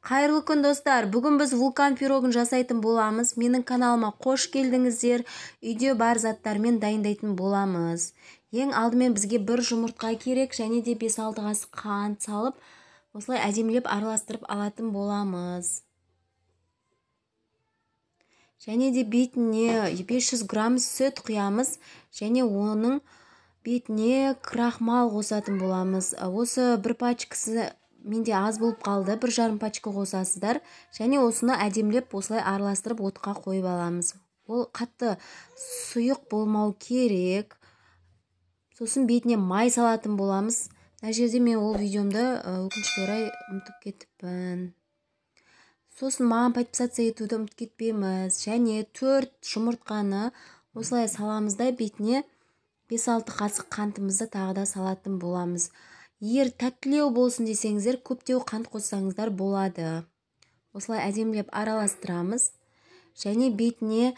Қайырлы күн, достар! Бүгін біз вулкан пирогын жасайтын боламыз. Менің каналыма қош келдіңіздер. Үйде бар заттармен дайындайтын боламыз. Ең алдымен бізге бір жұмыртқа керек, және де 5-6 қасық қант салып, осылай әдемілеп араластырып алатын боламыз. Және де бетіне 500 грамм сүт құямыз, және оның бетіне крахмал қосатын боламыз. Осы бір пачкасы менде аз болып қалды, 1,5 пачка қосасыздар. Және осыны әдемілеп осылай араластырып отқа қойып аламыз. Ол қатты сұйық болмау керек. Сосын бетіне май салатын боламыз. Мына жерде мен ол видеомды өкінішке орай ұмытып кетіппін. Сосын маған подписаться етуді ұмытып кетпейміз. Және 4 жұмыртқаны осылай саламыз да, бетіне 5-6 қасық қантымызды тағы да салатын боламыз. Егер тәттілеу болсын десеңіздер, көптеу қант қоссаңыздар болады. Осылай әдемілеп араластырамыз. Және бетіне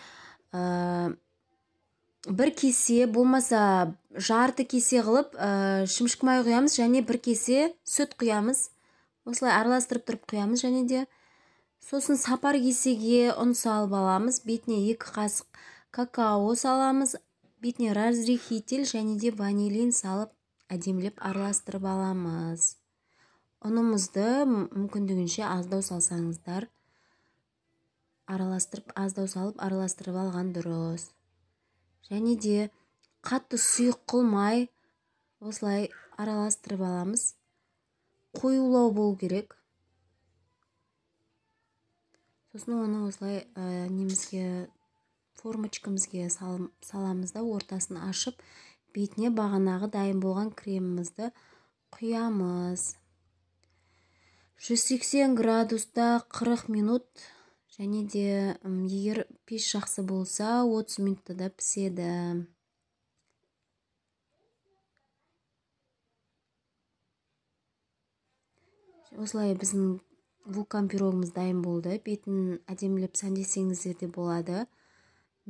бір кесе, болмаса жарты кесе қылып шымшық май құямыз, және бір кесе сүт құямыз. Осылай араластырып тұрып құямыз. Және де сосын сапар кесеге ұн салып аламыз. Бетіне 2 қасық какао саламыз. Бетіне разрыхлитель және де ванилин салып әдемілеп араластырып аламыз. Ұнымызды мүмкіндігінше аздау салсаңыздар, араластырып аздау салып араластырып алған дұрыс. Және де қатты сұйық қылмай осылай араластырып аламыз. Қоюлау болу керек. Сосын оны осылай немізге, формочкамызге саламыз да, ортасын ашып, бетіне бағанағы дайын болған кремімізді құямыз. 180 градуста 40 минут, және де егер пеш жақсы болса 30 минутта да піседі. Осылай біздің вулкан пирогымыз дайын болды. Бетін әдемілеп сәндесеңіздер де болады.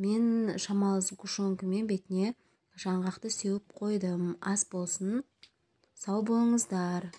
Мен шамалы сгущенкамен бетіне жаңғақты сеуіп қойдым. Ас болсын. Сау болыңыздар.